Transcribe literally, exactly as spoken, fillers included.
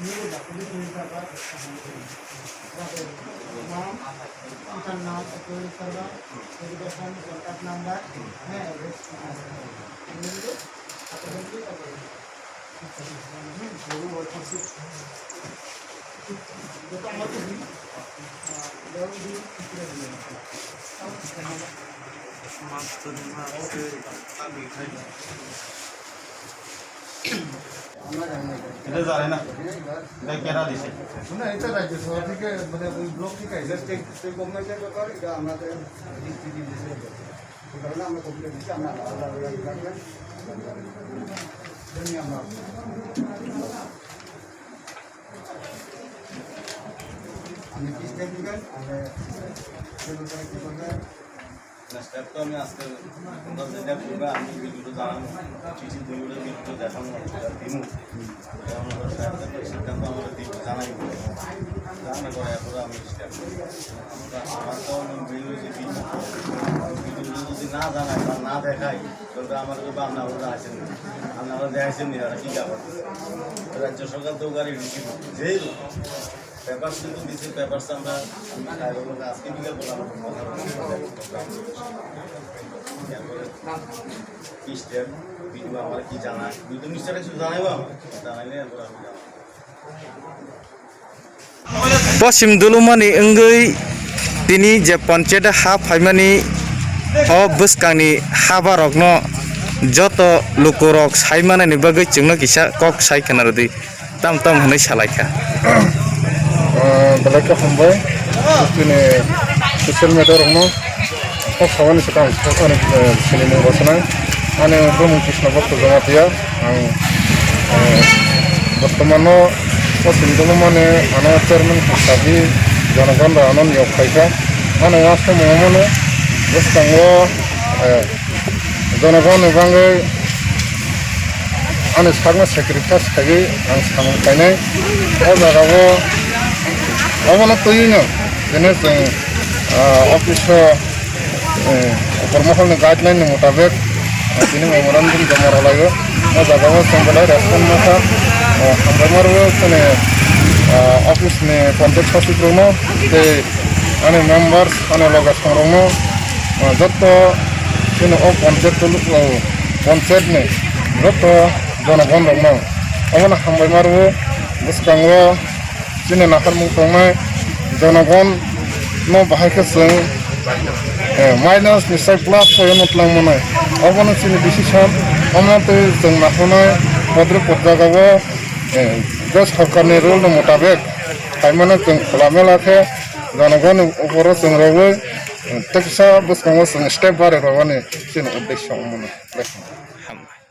नाम, पिता नाम, उपयोग करवा, एजुकेशन, कॉन्टैक्ट नंबर, है, एड्रेस, এটা জানে না, এটা কেনা দিছে? না, এটা রাজ্য সভা থেকে, মানে, ওই ব্লক থেকে আইছে। এটা স্টেট, স্টেট গভর্নমেন্টের ব্যাপার, এটা আমাদের ডিস্ট্রিক্ট ডিসিশন। এই কারণে আমরা কমপ্লেন দিচ্ছি, আমরা আলাদা আলাদা রাখবেন। এমনি আমরা, আপনি কি স্টেপ নেবেন? আমরা সে ব্যাপারে কি করবেন? না, স্টেপ তো আমি আজকে তোমরা যেটা করবে, আমি ভিডিওটা জানাবো, চিঠি দুইটা ভিডিওটা দেখাবো, দিমু। এবং আমরা স্টেপটা সিদ্ধান্ত আমরা দিব, জানাই। জানা করে এরপরে আমি স্টেপ নেব। আমরা, আমার তো আমি ভিডিও যে দিব, ভিডিওটা যদি না জানাই বা না দেখাই, তাহলে আমাদের তো আপনারা আছেন না। আপনারা দেখাইছেন না, আর কি ব্যাপার? রাজ্য সরকার তো গাড়ি রিসিভ যেই হোক। পেপারস কিন্তু দিছে, পেপারস আমরা, আমি সাহেবের লগে আজকে বিকেল বেলা আমার কথা বললাম। এরপরে কি স্টেপ, ভিডিও আমার কি জানা, ভিডিও নিশ্চয় কিছু জানাইবো আমার, জানাইলে এরপরে আমি জানাবো। Poschim Dulumani wngwi tini je panchayat ha phaimani o bwskangni habarokno joto lukurok saimanani bagwi chwngno kisa kok sai khna rwdi. Tam tam hwnwi salaikha. Ah, belai khe hambai. Chini social media rokno kok sabani swkang ani, eh, sinimung rwchwnai. Ani bumung Krishna Bhakta Jamatia. Ang, eh, bortomano o sindulumani ano chairman hisabi jonogon rok ano niyok khaikha. Ano wansukmung mano bwskango, eh, Jonogonni bagwi ani sakno sacrifice khaiwi ang samung khainai. O jagao obono twiwino tini chwng, ah, office o, eh, upor moholni guideline ni mutabek, ah, tini memorandum joma rwlaio. O jagao chwng belai response mankha. Ah, hambai marwo chini, ah, office ni contact sachik rokno tei ani members, ani loge songrokno, ah, joto chini o panchayat tulu, o panchayat ni joto jonogon rokno obono hambai marwo. Bwskango chini naharmung tongnai jonogon no bahai khe chwng, eh, minus ni sai plus sai no twlang manai. Obono chini decision, omo twi chwng naharnai podre pod jagao, eh, je sorkar ni rule ni mutabek khaimano chwng khula mela khe jonogon ni uporo chwng rwui, eh, teksa bwskango chwng step barwi rwmani chini uddesyo omono. Hambai.